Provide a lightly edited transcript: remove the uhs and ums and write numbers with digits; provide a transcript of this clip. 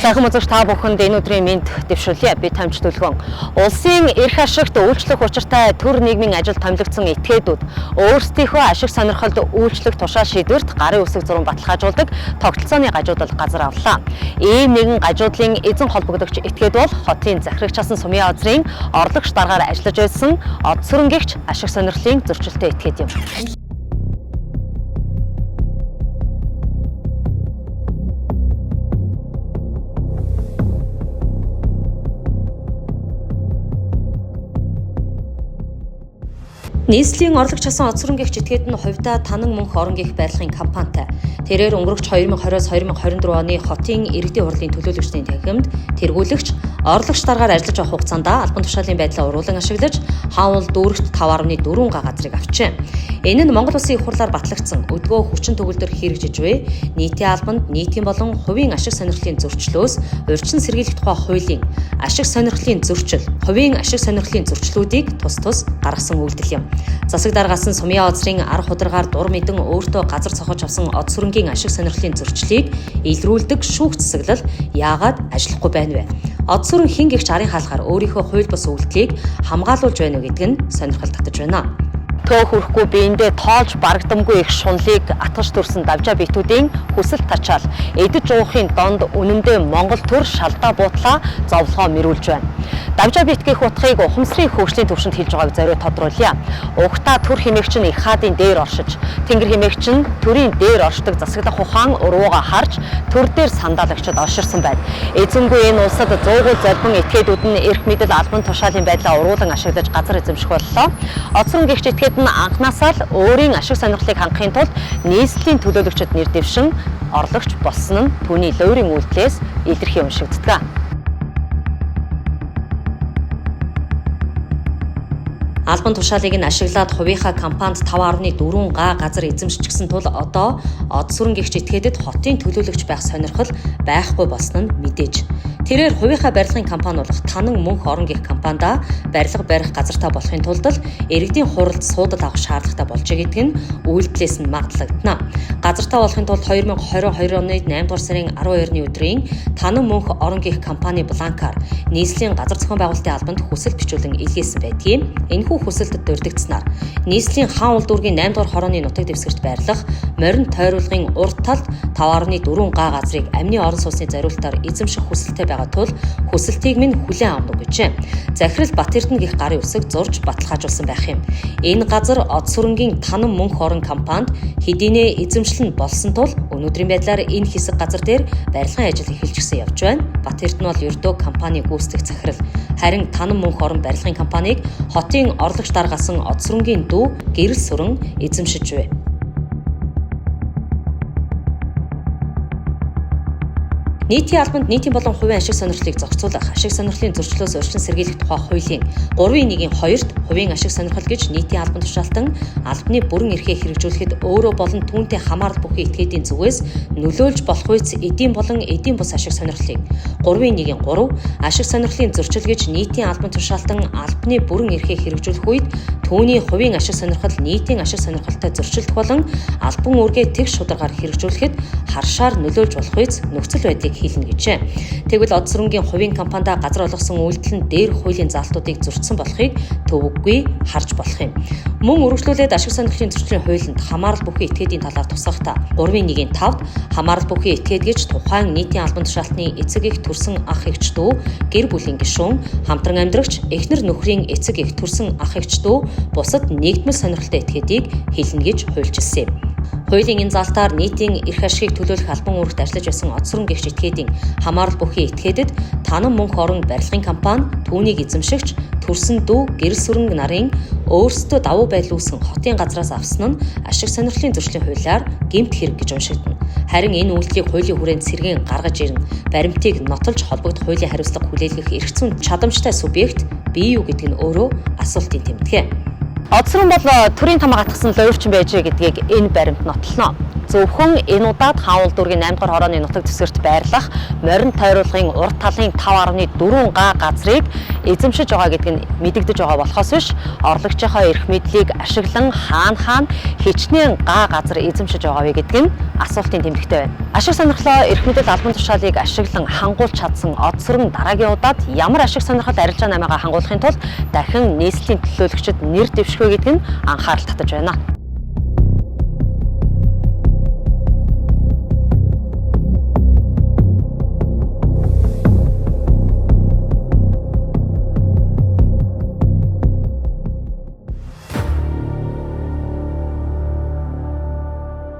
Сайхан үзэгч та бүхэнд энэ өдрийн мэнд дэвшүүлье. Би Тамч Төлгөн. Улсын эрх ашигт үйлчлэх учиртай төр нийгмийн ажил томилогдсон этгээдүүд өөрсдийнхөө ашиг сонирхолд үйлчлэх тушаал шийдвэрт гарын үсэг зуран баталгаажуулдаг тогтолцооны гажуудал газар авлаа. Ийм нэгэн гажуудлын эзэн холбогдогч этгээд бол хотын захирагч асан Сумын озрын орлогч даргаар ажиллаж байсан од сүрэнгэгч ашиг сонирхлын зөрчилтэй этгээд юм. Нийслэлийн орлогч хасан од сүрэнгэгч этгээд нь хувьдаа Танан мөнх орон гих барилгын компанитай. Тэрээр өнгөрөгч 2020-оос 2024 оны хотын иргэдийн хурлын төлөөлөгчдийн танхимд тэргүүлэгч, орлогч даргаар ажиллаж авах хугацаанд албан тушаалын байдлаа уруулан ашиглаж хаан уул дүүрэгт 5.4 га газрыг авчээ. Энэ нь Монгол Улсын их хурлаар батлагдсан өдгөө хүчин төгөлдөр хэрэгжиж буй нийтийн албанд нийтийн болон хувийн ашиг сонирхлын зөрчлөөс урьдчилан сэргийлэх тухай хуулийн ашиг сонирхлын зөрчил, хувийн ашиг сонирхлын зөрчлүүдийг тус тус гаргасан үйлдэл юм. Засаг даргаас нь Сумын озрын арга хударгаар дур мэдэн өөртөө газар цохож авсан од сүрэнгийн ашиг сонирхлын зөрчлийг илрүүлдэг шүүх засаглал яагаад ажиллахгүй байна вэ? Од сүрэн хэн гихч арын хаалгаар өөрийнхөө хууль бус үйлдэлийг хамгаалуулж байна уу гэдг нь сонирхол татаж байна. Төө хөрөхгүй биендээ тоолж барагдамгүй их шунлыг атгаж төрсэн давжаа битүүдийн хүсэл тачаал эдэж уухын донд үнэндээ Монгол төр шалдаа буутлаа зовлогоо мөрүүлж байна. Давжаа бит гэх утгыг ухамсарын хөгжлийн түвшинд хэлж байгааг зориуд тодруулъя. Угтаа төр хэмээгч нь их хаадын дээр оршиж, тэнгэр хэмээгч нь төрийн дээр оршдог засаглах ухаан урууга харж төр дээр сандаалагчид орширсан байна. Эзэнгүй энэ улсад зуугуул золбон этгээдүүд нь эрх мэдэл албан тушаалын байдлаа уруулан ашиглаж газар эзэмших боллоо. Од сүрэнгэгч этгээд нь анхнаасаа л өөрийн ашиг сонирхлыг хангахын тулд нийслэлийн төлөөлөгчд нэр дэвшин орлогч болсон нь түүний луурийн үйлдэлээс илэрхий уншигддаг. Албан тушаалыг нь ашиглаад хувийнхаа компанид 5.4 га газар эзэмшчихсэн тул одоо од сүрэнгэгч этгээдэд хотын төлөөлөгч байх сонирхол байхгүй болсон нь мэдээж. Тэрээр хувийнхаа барилгын компани болох Танан мөнх орон гих компанида барилга барих газартай болохын тулд л иргэдийн хуралд суудал авах шаардлагатай болжээ гэдг нь үйлдэлээс нь магадлагдана. Газартай болохын тулд 2022 оны 8 дугаар сарын 12-ны өдрийн Танан мөнх орон гих компани бланкаар нийслэлийн газар зохион байгуулалтын албанд хүсэл бичүүлэн илгээсэн байдгийг. Энэхүү хүсэлтэд дурддагцсанаар нийслэлийн хаан уул дүүргийн 8 дугаар хорооны нутаг дэвсгэрт байрлах морин тойруулгын урд талд 5.4 га газрыг амны орон сууцны зориултаар эзэмших хүсэлтэй байгаа тул хүсэлтийг минь хүлээн авна уу гэжээ. Захирал Бат-Эрдэнэ гих гарын үсэг зурж баталгаажуулсан байх юм. Энэ газар од сүрэнгийн Танан мөнх орон компанид хэдийнэ эзэмшил нь болсон тул өнөөдрийн байдлаар энэ хэсэг газар дээр барилгын ажил эхэлчихсэн явж байна. Бат-Эрдэнэ бол ердөө компани гүйцэтгэх захирал. Харин Танан мөнх орон барилгын компанийг хотын орлогч даргаасан од сүрэнгийн дүү Гэрэл сүрэн эзэмшиж буй. Нийтийн албанд нийтийн болон хувийн ашиг сонирхлыг зохицуулах, ашиг сонирхлын зөрчлөөс урьдчилан сэргийлэх тухай хуулийн 3-1-ийн 2-т хувийн ашиг сонирхол гэж нийтийн албан тушаалтан албаны бүрэн эрхээ хэрэгжүүлэхэд өөрөө болон түүнтэй хамаарал бүхий этгээдийн зүгээс нөлөөлж болох үйц эдийн болон эдийн бус ашиг сонирхлыг 3-1-ийн 3 ашиг сонирхлын зөрчил гэж нийтийн албан тушаалтан албаны бүрэн эрхээ хэрэгжүүлэх үед түүний хувийн ашиг сонирхол нийтийн ашиг сонирхолтой зөрчилдөх болон албан үүргээ тэгш шударгаар хэрэгжүүлэхэд харшаар нөлөөлж болох үйц нөхцөл байдлыг хийлнэ гэжээ. Тэгвэл од сүрэнгийн хувийн компанида газар олгосон үйлдэл нь дээрх хуулийн заалтуудыг зөрчсөн болохыг төвөггүй харж болох юм. Мөн үргэлжлүүлээд ашиг сонирхлын зөрчлийн хуулинд хамаарал бүхий этгээдийн талаар тусгахдаа 3-1-ийн 5-д хамаарал бүхий этгээд гэж тухайн нийтийн албан тушаалтны эцэг эх төрсэн ах эгч дүү, гэр бүлийн гишүүн, хамтран амьдрагч, эхнэр нөхрийн эцэг эх төрсэн ах эгч дүү, бусад нэгдмэл сонирхолтой этгээдийг хэлнэ гэж хуульчилсан юм. Хуулийн энэ залтаар нийтийн эрх ашигыг төлөөлөх албан үүрэгт ажиллаж байсан од сүрэнгэгч этгээдийн хамаарал бүхий этгээдэд Танан мөнх орон барилгын компани түүнийг эзэмшигч төрсэн дүү Гэрэл сүрэнг нарын өөрсдөө давуу байдал үүсгэн хотын газраас авсан нь ашиг сонирхлын зөрчлийн хуулиар гэмт хэрэг гэж уншигдана. Харин энэ үйлдэлийг хуулийн хүрээнд сэргээн гаргаж ирнэ. Баримтыг нотолж холбогдох хуулийн хариуцлага хүлээлгэх эрх зүйн чадамжтай субъект бий юу гэдэг нь өөрөө асуултын тэмдэгэ. Одсрон бол төрийн тамаа гатгсан луйварчин байжээ гэдгийг энэ баримт нотлоно. Зөвхөн энэ удаад Хаан уул дүүргийн 8 дугаар хорооны нутаг дэвсгэрт байрлах морин тойруулгын урд талын 5.4 га газрыг эзэмшиж байгаа гэдг нь мэдэгдэж байгаа болохоос биш, орлогчийнхоо эрх мэдлийг ашиглан хаана хаана хичнээн га газар эзэмшиж байгаа вэ гэдг нь асуултын тэмдэгтэй байна. Ашиг сонирхлоо эрх мэдэл албан тушаалыг ашиглан хангуулж чадсан Одсрон дараагийн удаад ямар ашиг сонирхол арилжаа намайгаа хангуулахын тулд дахин нийслэлийн төлөөлөгчид нэр дэвших вэ гэдг нь анхаарал татаж байна.